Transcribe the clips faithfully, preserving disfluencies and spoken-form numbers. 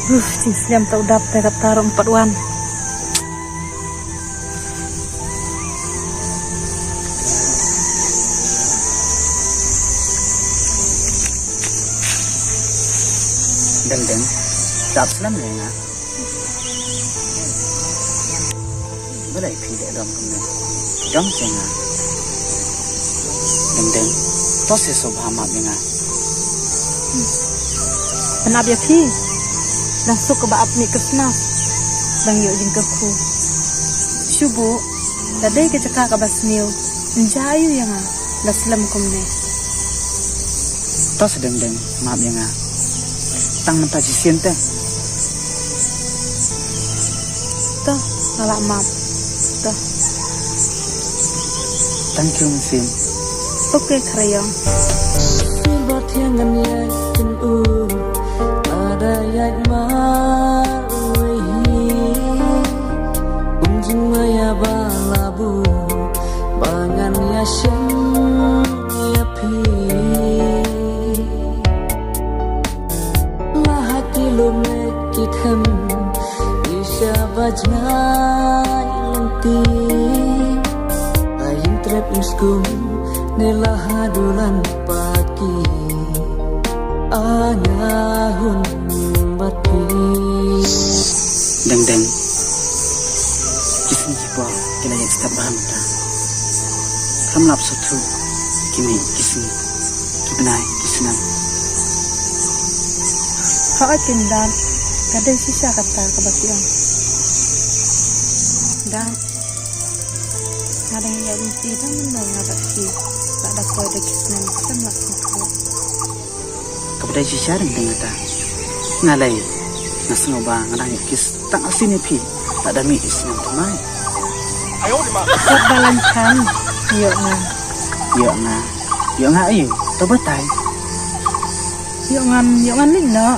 Uf, jingslem ta u dap te kata ruh pat wan. Deng deng, dap slem ne nga. Balei phi dei dom kumne? Dom se nga. Deng deng, to se sngewbha map ïa nga. Ban ap ïa phi. Dang suk kaba ap mih Christmas. Dang ïoh jingkyrkhu. Shu buh. Da dei ka jaka kaba sniew. Ym jia aïu ïa nga. Da slem kumne. To se deng deng, map ïa nga. Tang mynta shisien te. To, nga la map. To. Thank you, mynsiem. Okay, Khrayong. Sir ba thiang ngan ïaid kin u, ada ïaid marwei hi. Um jingmaya ba la buh, ba ngan ïashem ïa phi. La ha ki lum ne ki them, i sha ba jngai lynti. Ai ïing trep ïing skum, ne la ha dulan paki. A nga hun bad phi. Deng deng. Ki sngi ki por ki la ïaid step bha mynta. Khlem lap sngewthuh kine ki sngi, ki bnai, ki snem. Hooid keiñ dad, ka dei shisha kata kaba phi ong. Dad, nga dang ïaid lynti da mynno nga bad phi, la da poi da ki snem khlem lap sngewthuh. Kaba dei shisha dang dei kata. Nga lei, nga sngew ba nga dang ïoh kiss tang arsien ïa phi. Lada mih i snem thymmai. Wat ba lain khan. Ïoh nga. Ïoh nga. Ïoh nga aïu? To batai. Ïoh ngan, ïoh ngan leit noh.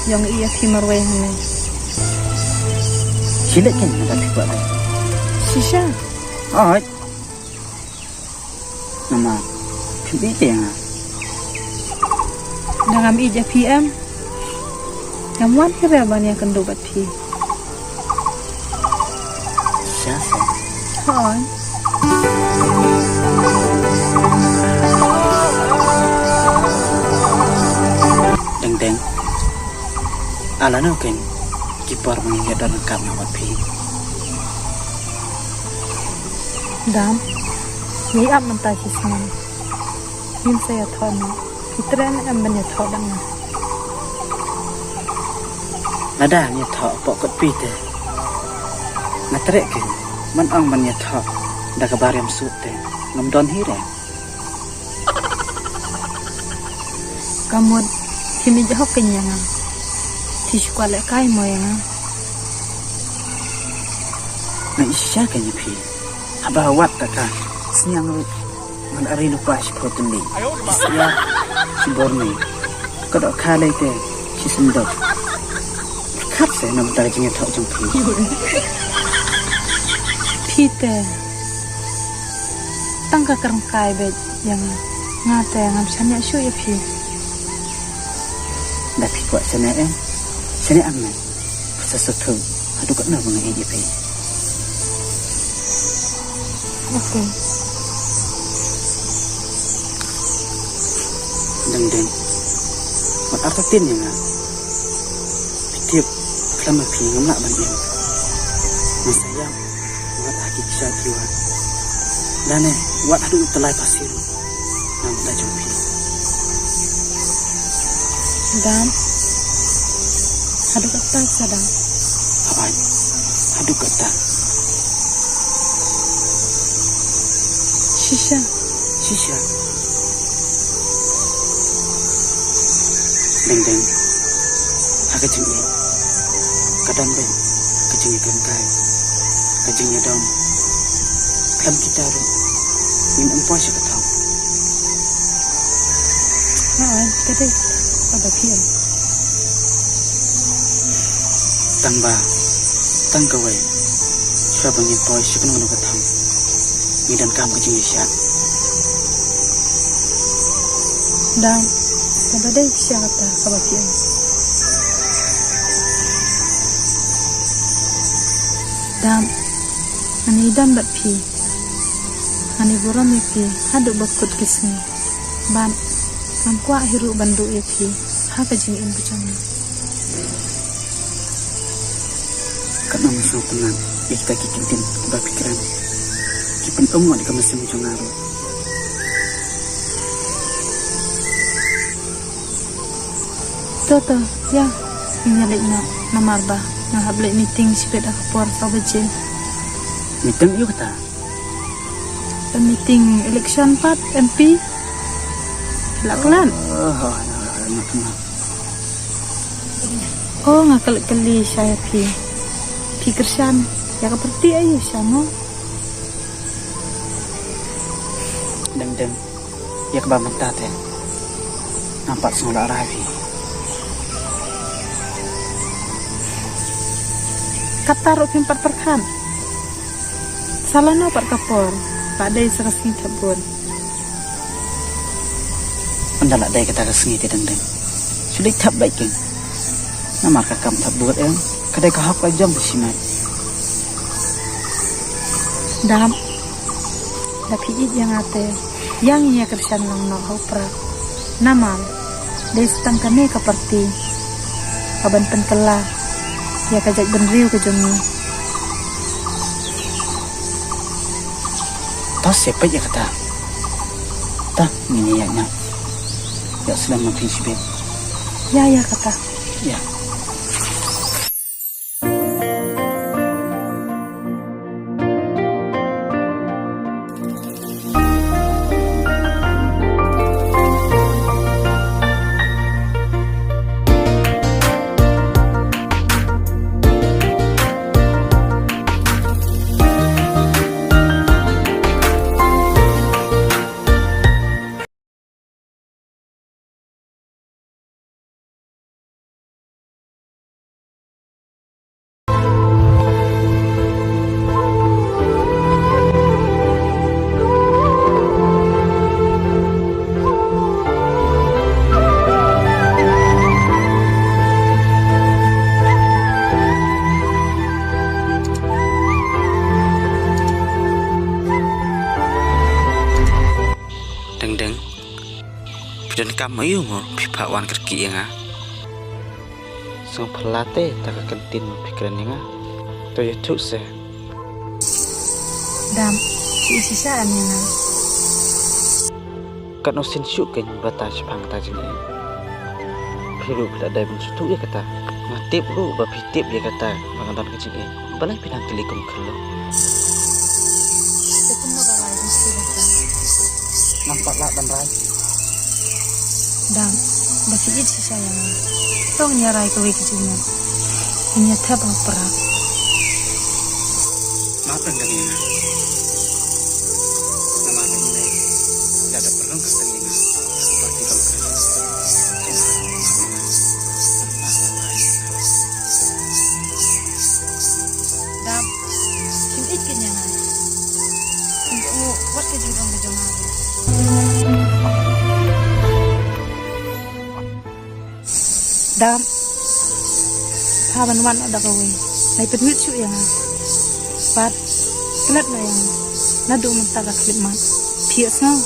Ïoh nga ïa phi marwei hangne. Shi leit kein lada phi kwah leit. Shisha. Hooid. Namar phim ïeit ïa nga. Da ngam ïeit ïa phi em, ngam wan hi re ban ïakynduh bad phi. Shisha se. Hooid. Deng deng. Ala no kein ki por ba ngi ïadon ryngkat nga bad phi. Dam, ngi ap mynta shi snem. Ngin sa ïathoh noh. Phi treh ne em ban ïathoh bad nga? Lada ngi ïathoh hapoh kot phi te, nga treh kein ban ong ban ïathoh da kaba riam suk te. Ngam don hi re. Ka mut phim ïeit hok kein ïa nga. Phi shu kwah lehkai mo ïa nga? Nga ïeit shisha kein ïa phi. Haba wat ta ka sniang ruh ngan ari lypa shiphew tylli. Ki syiar shibor ne. Ka dohkha lei te shi synduk. Pyrkhat se namar ka jingïathoh jong phi. Phi te tang ka kyrngkai beit ïa nga. Nga te ngam shaniah shuh ïa phi. Da phi kwah shaniah em, shaniah ïa nga. Phi sa sngewthuh haduh katno ba nga ïeit ïa phi. Okay. Deng deng. Wat artatien ïa nga. Phi tip, khlem ma phi ngam lah ban im. Ngan sa ïap wat ha ki kshaid ki wah. Lane wat haduh u tyllai phasi ruh. Namar ka jong phi. Dam. Haduh katta sa dam? Hooid. Haduh katta. Shisha. Shisha. Deng deng. Ha ka jingïeit ka don beit ka jingïakynkai, ka jingïadom. Khlem kita ruh ngin ym poi sha ka thong. Hooid, ka dei kaba phi ong. Tang ba tang kawei shuwa ba ngin poi sha kano kano ka thong, ngi donkam ka jingïasyllok. Dam, kaba dei shisha kata kaba phi ong. Dam, ngan ïadon bad phi. Ngan ïaburom ïa phi haduh ba kut ki sngi. Bad ngam kwah hi ruh ban duh ïa phi ha ka jingim ka jong nga. Katno nga sngewtynnat ïa kita ki kyntien ba phi kren. Ki pynong ïa ka mynsiem jong nga ruh. To to, ïa, ngin ïa leit noh namar ba nga hap leit meeting shibit ha ka por saw baje. Meeting ïa kata? Meeting election pat M P. La klet. Oh, oh, oh, oh, oh. Oh, nga klet kali sha ïa phi. Phi kyrshan ïa ka party aïu sha mo? Deng deng. Ïa kaba mynta te ngam pat sngew la rai phi. Kata ruh phim pat pyrkhat. Sa lano pat ka por, la dei sa ka sngi thep vote. Ynda la dei kata ka sngi te dang dang, shu leit thep beit kein. Namar ka kam thep vote em ka dei ka hok ka jong ka shimet. Dam, da phi ïeit ïa nga te, ïa ngin ïa kyrshan lang noh ha u prah. Namar dei sa tang kane ka party kaban pynkylla ïa ka jaitbynriew ka jong ngi. To sa peit ïa kata. Ta ngin ïa ïaid noh. Ïa slem ma phi shibit. Ïa ïa kata. Ïa. Deng deng. Phi donkam aïu mo phi phah wan kyrkieh ïa nga? Sngewphylla te ta ka kyntien mo phi kren ïa nga. To ïathuh se. Dam, phi ïeit shisha em ïa nga? Katno sien shuh kein ba ta shaphang ta jingim. Phi ruh phi la dei ban sngewthuh ïa kata. Nga tip ruh ba phi tip ïa kata ba nga don ka jingim. Balei phi nang kylli kum khyllo? Te kumno ba rai ban sngewthuh ïa kata? Namar pat lah ban rai. Dam, ba phi ïeit shisha ïa nga. To ngin ïa rai kawei ka jingmut. Ngin ïa thep ha u prah. Map dang dang ïa nga. Namar ba ine da da pyrshang ka tang ïa nga. Ba ti kam kren. Dam, kim ïeit kein ïa nga. Kim ïoh wat ka jingdon ka jong nga. Dam, pha ban wan da kawei, lai pynmih shuh ïa nga. Pat klet na ïa nga. Naduh mynta ka khlip mat. Phi ïohsngew?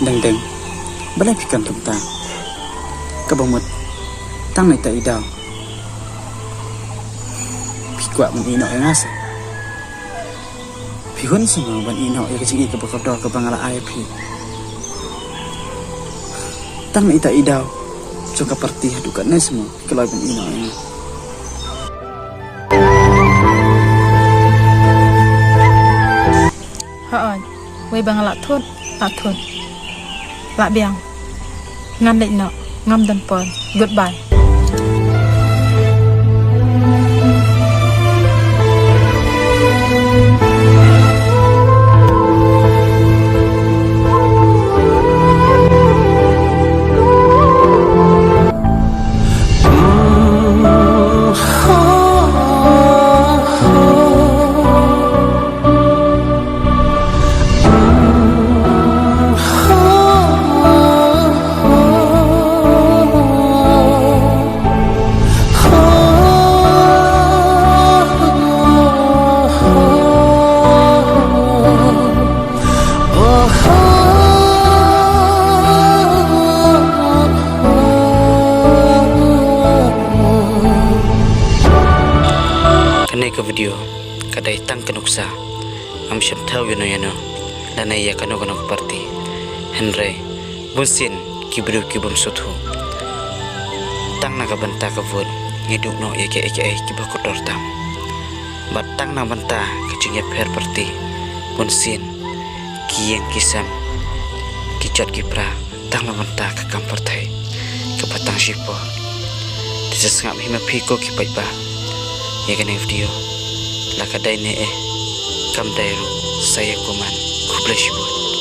Deng deng, balei phi kren kumta? Kaba mut tang na ita i daw phi kwah ban ïeh noh ïa nga se? Phi hun se mo ban ïeh noh ïa ka jingïeit kaba kordor kaba nga la ai ïa phi? Tang na ita i daw jong ka party haduh katne se mo phi kloi ban ïeh noh ïa nga? Hooid, wei ba nga lah thut, lah thut. Lah biang. Ngan leit noh, ngam don por. Goodbye. tang ka nuksa. Ngam shym thaw ïano ïano lane ïa kano kano ka parti. Hynrei bunsien ki briew ki bym sngewthuh. Tang na ka bynta ka vote ngi duh noh ïa kiei kiei kiba kordor tam. Bad tang na bynta ka jingïapher parti, bunsien ki ïing ki sem, ki jot ki pra tang na bynta ka kam pyrthei kaba tang shipor. Te sa sngap hi ma phi ko ki paidbah ïa kane ka video. La ka dei ne eh, kam dei ruh, sa ïa comment. Khublei shibun.